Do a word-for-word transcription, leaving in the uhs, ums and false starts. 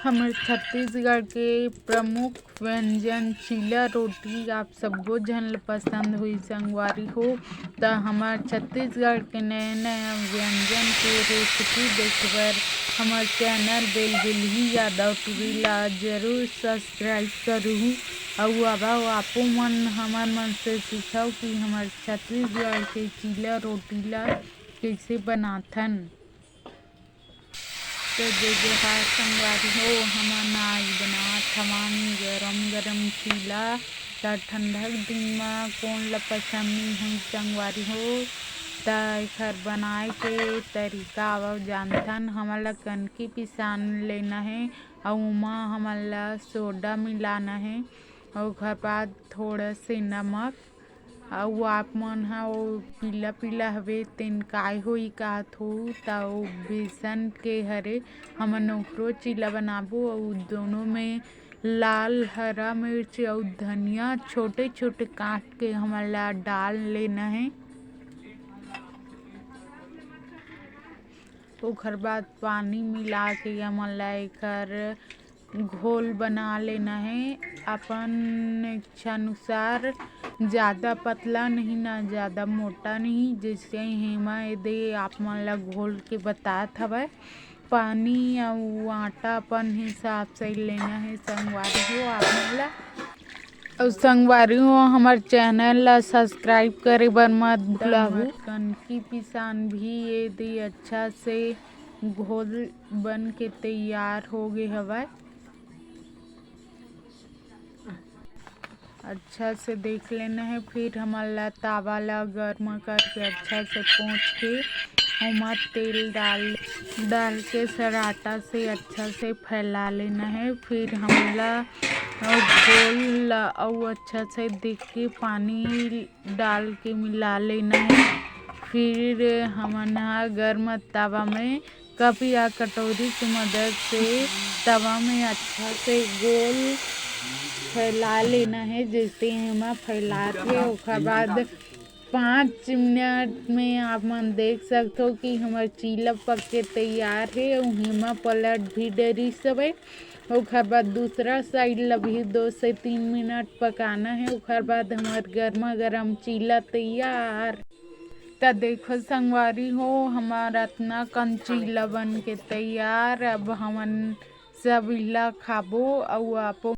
हमर छत्तीसगढ़ के प्रमुख व्यंजन चीला रोटी आप सब्बो झन ल पसंद होही संगवारी हो। त हमर छत्तीसगढ़ के नया-नया व्यंजन के recipe देखे बर हमर channel बेलगुलही यादव टूरी ला जरूर subscribe करहू। अउ आवव आपो मन हमर मन से सीखव कि हमर छत्तीसगढ़ के चीला रोटी ला कइसे बनाथन। तो जय जोहार संगवारी हो, हमन आज बनात हवन गरम गरम चीला। त ठंडा के दिन म कोन ल पसंद नइ होही संगवारी हो, त एखर बनाए के तरीका आवव जानथन। हमन ल कनकी पिसान लेना हे अउ ओमा हमन ल सोडा मिलाना हे अउ ओखर बाद थोड़ा से नमक। अउ आप मन ह ओ पीला पीला हवे तेन काय होही काहत हो, त ओ बेसन के हरे। हमन ओकरो चीला बनाबो अउ दोनों में लाल हरा मिर्च अउ धनिया छोटे छोटे काट के हमन ला डाल लेना हे। ओखर बाद पानी मिला के हमन ला एखर घोल बना लेना हे अपन इच्छा अनुसार। ज़्यादा पतला नहीं ना ज़्यादा मोटा नहीं, जैसे हेमा एदे आप मन ला घोल के बतात हवय। पानी अउ आटा अपन हिसाब से लेना हे संगवारी हो आप मन ला। अउ संगवारी हो, हमर channel ला subscribe करे बर मत भुलाहू। कनकी पिसान भी एदे अच्छा से घोल बन के तैयार हो गे हवय। अच्छा से देख लेना हे। फिर हमन ला तावा ला गर्म करके अच्छा से पोंछ के ओमा तेल डाल, डाल के सराटा से अच्छा से फैला लेना हे। फिर हमन ला अउ घोल ला अउ अच्छा से देख के पानी डाल के मिला लेना हे। फिर हमन ह गर्म तावा में कप या कटोरी के मदद से तवा में अच्छा से गोल फैला लेना हे, जैसे हेमा फैलात हे। ओकर बाद पाँच मिनट में आप मन देख सकथो कि हमर चीला पक के तैयार हे अउ हेमा पलट भी डरिस हवय। ओकर बाद दूसरा side ला भी दो से तीन मिनट पकाना हे। ओकर बाद हमर गर्मा गर्म चीला तैयार। त देखो संगवारी हो, हमर अतना कन चीला बन के तैयार। अब हमन सब इला खाबो अउ आपो